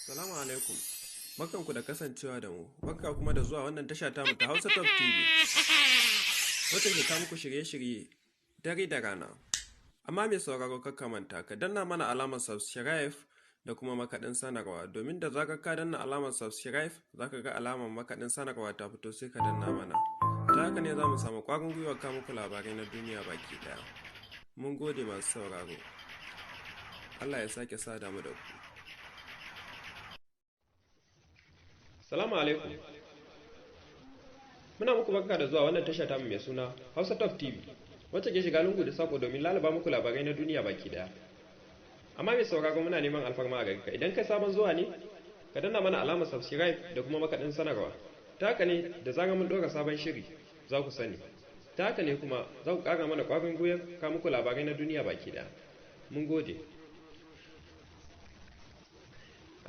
Salamu alaikum. Barkanku da kasancewa da mu. Barka kuma da zuwa wannan tasha tamu ta Hausa Top TV. Wacce ke kawo muku shirye-shirye dare da rana. Amma mai sauraro, kar ka manta ka danna mana alamar subscribe da kuma makaɗin sanarwa, domin da zarar ka danna alamar subscribe, za ka ga alamar makaɗin sanarwa ta fito, sai ka danna mana. Ta haka ne za mu samu ƙwarin gwiwa kawo muku labarai na duniya baki ɗaya. Mun gode, masu sauraro. Allah ya sake sada mu da ku. Salamu alaikum. Muna muku barka da zuwa wannan tasha tamu mai suna Hausa Top TV, wacce ke shiga lungu da sako domin lalaba muku labarai na duniya baki daya. Amma mai sauraro, muna neman alfarma a gare ka, idan kai sabon zuwa ne, ka danna mana alamar subscribe da kuma makaɗin sanarwa. Ta haka ne da zarar mun ɗora sabon shiri za ku sani. Ta haka ne kuma za ku ƙara mana ƙwarin gwiwar kawo muku labarai na duniya baki daya. Mun gode.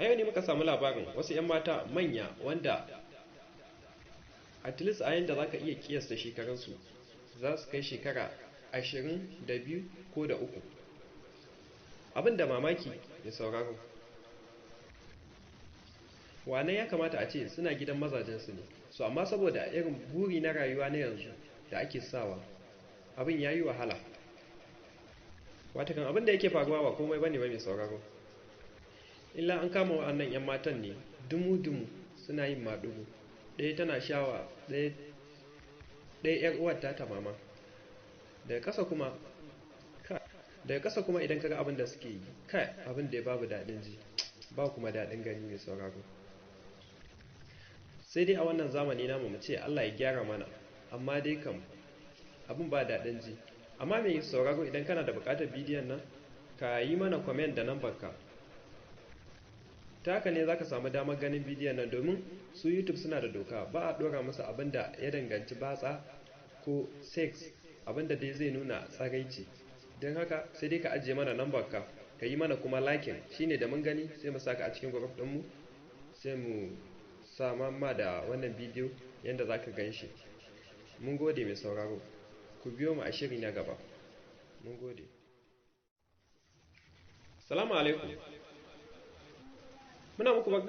A yau ne muka samu labarin wasu 'yan mata manya wanda at least a yanda za ka iya kiyasta shekarunsu, za su kai shekara 22 ko da 3. Abin da mamaki da sauraro. Wane ya kamata a ce suna gidan mazajensu ne, so amma saboda irin buri na rayuwa na yanzu da ake sawa, abin ya yi wahala. Watakan abin da yake faruwa ba komai bane ba, mai sauraro, illa an kama wa'annan 'yan matan ne dumu-dumu suna yin maɗigo. Ɗaya tana shawa ɗaya 'yar uwar ta mama. Daga ƙasa kuma idan kaga abin da suke yi, kai, abin da ya babu daɗin ji ba kuma daɗin gani, mai sauraro. Sai dai a wannan zamani namu mu ce Allah ya gyara mana, amma dai kam abin ba daɗin ji. Amma mai sauraro, idan kana da buƙatar bidiyon nan, ka yi mana comment da nambar ka. Ta haka ne za ka samu damar ganin bidiyon nan, domin su YouTube suna da doka, ba a ɗora musu abin da ya danganci batsa ko sex, abin da dai zai nuna tsaraici. Don haka sai dai ka ajiye mana nambar ka, ka yi mana kuma liking, shine da mun gani sai mu saka a cikin group ɗinmu, sai mu sa ma da wannan bidiyo yadda za ka gan shi. Mun gode, mai sauraro. Ku biyo mu a shiri na gaba. Mun gode. Salamu alaikum. Muna muku barka.